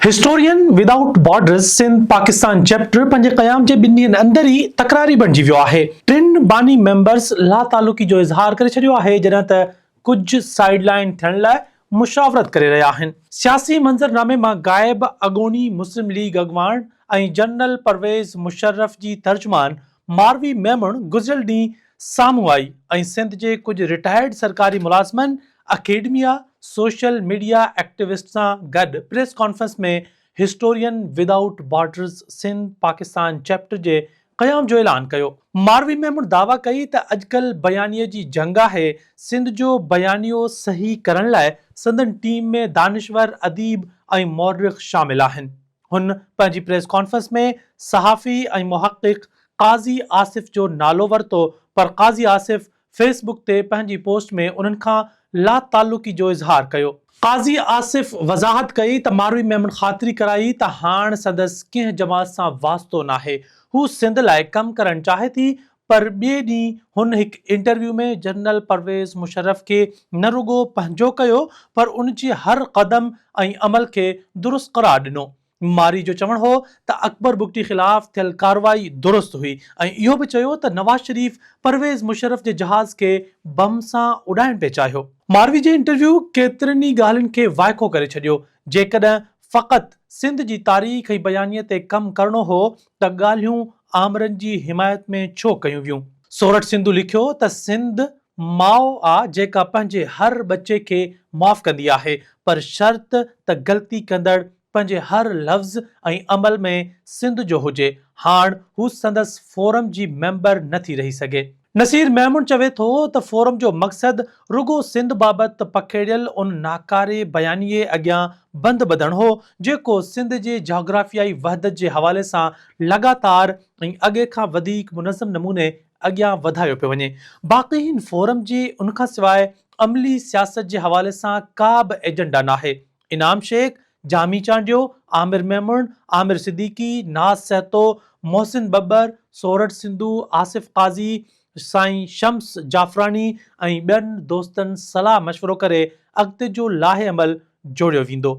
Historian without borders Sindh Pakistan chapter پنهنجي قيام جي ٻن ڏينهن اندر ئي تڪراري بڻجي ويو آهي. ٽن باني ميمبرز لاتعلقي جو اظهار ڪري ڇڏيو آهي جڏهن ته ڪجهه سائيڊ لائين ٿيڻ لاء مشاورت ڪري رهيا آهن. سياسي منظرنامي مان غائب اڳوڻي مسلم ليگ اڳواڻ ۽ جنرل پرويز مشرف جي ترجمان ماروي ميمڻ گذريل ڏينهن سامهون آئي ۽ سنڌ جي ڪجهه رٽائرڊ سرڪاري ملازمن، اڪيڊميا، سوشل ميڊيا ايڪٽوسٽ سان گڏ press conference ۾ historian without borders Sindh Pakistan chapter جي قيام جو اعلان ڪيو. ماروي ميمڻ دعويٰ ڪئي ته اڄڪلهه بيانيي جي جنگ آهي، سنڌ جو بيانيو صحيح ڪرڻ لاء سندن ٽيم ۾ دانشور، اديب ۽ مورخ شامل آهن. هن پنهنجي پريس ڪانفرنس ۾ صحافي ۽ محقق قاضي آصف جو نالو ورتو پر قاضي آصف فيس بڪ تي پنهنجي پوسٽ ۾ انهن کان لاتعلقي جو اظهار ڪيو. قاضي آصف وضاحت ڪئي ته ماروي ميمڻ خاطري ڪرائي ته هاڻ سندس ڪنهن جماعت سان واسطو ناهي، هو سنڌ لاء ڪم ڪرڻ چاهي ٿي پر ٻئي ڏينهن هن هڪ انٽرويو ۾ جنرل پرويز مشرف کي نه رڳو پنهنجو ڪيو پر ان جي هر قدم ۽ عمل کي درست قرار ڏنو. ماري جو چوڻ هو ته اڪبر بگٽي خلاف ٿيل ڪارروائي درست هئي ۽ اهو به چيو ته نواز شريف پرويز مشرف جي جهاز کي بم سان اڏائڻ پئي چاهيو. ماروي جي انٽرويو ڪيترين ئي ڳالهين کي وائکو ڪري ڇڏيو. جيڪڏهن فقط سنڌ جي تاريخ ۽ بيانيي تي ڪم ڪرڻو هو ته ڳالهيون آمرن جي حمايت ۾ ڇو ڪيون ويون؟ سورٺ سنڌو لکيو ته سنڌ ماء آ جيڪا پنهنجي هر ٻچي کي معاف ڪندي آهي پر شرط ته غلطي ڪندڙ پنهنجي هر لفظ ۽ عمل ۾ سنڌ جو هجي، هاڻ هو سندس فورم جي ميمبر نه ٿي رهي سگهي. نصير ميمڻ چوي ٿو ته فورم جو مقصد رڳو سنڌ بابت پکيڙيل ان ناڪاري بيانيي اڳيان بند ٻڌڻ هو، جيڪو سنڌ جي جاگرافيائي وحدت جي حوالي سان لڳاتار ۽ اڳي کان وڌيڪ منظم نموني اڳيان وڌايو پيو وڃي. باقي هن فورم جي ان کان سواء عملي سياست جي حوالي سان ڪا به ايجنڊا ناهي. انعام شيخ، جامي چانڊيو، عامر ميمڻ، عامر صديقي، ناز سهتو، محسن ٻٻر، سورٺ سنڌو، آصف قاضي، سائين شمس جعفراڻي ۽ ٻين دوستن صلاح مشورو ڪري اڳتي جو لاهه عمل جوڙيو ويندو.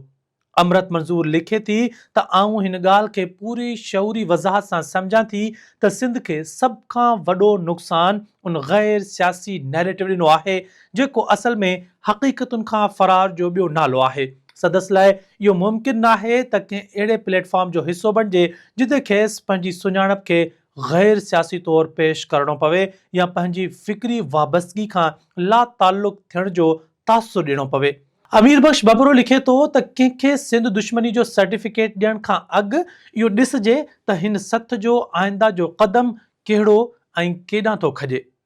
امرت منظور لکي ٿي ته آئون هن ڳالهه کي پوري شعوري وضاحت سان سمجهان ٿي ته سنڌ کي سڀ کان وڏو نقصان ان غير سياسي نيريٽو ڏنو آهي جيڪو اصل ۾ حقيقتن کان فرار جو ٻيو نالو آهي. سندس لاء اهو ممڪن ناهي ته ڪنهن اهڙي پليٽ فارم جو حصو بڻجي جتي کيس پنهنجي سڃاڻپ کي غير سياسي طور پيش ڪرڻو پوي يا پنهنجي فڪري وابستگي کان لاتعلق ٿيڻ جو تاثر ڏيڻو پوي. امير بخش ٻٻرو لکي ٿو ته ڪنهن کي سنڌ دشمني جو سرٽيفڪيٽ ڏيڻ کان اڳ اهو ڏسجي ته هن سٿ جو آئنده جو قدم ڪهڙو ۽ ڪيڏانهن ٿو کڄي.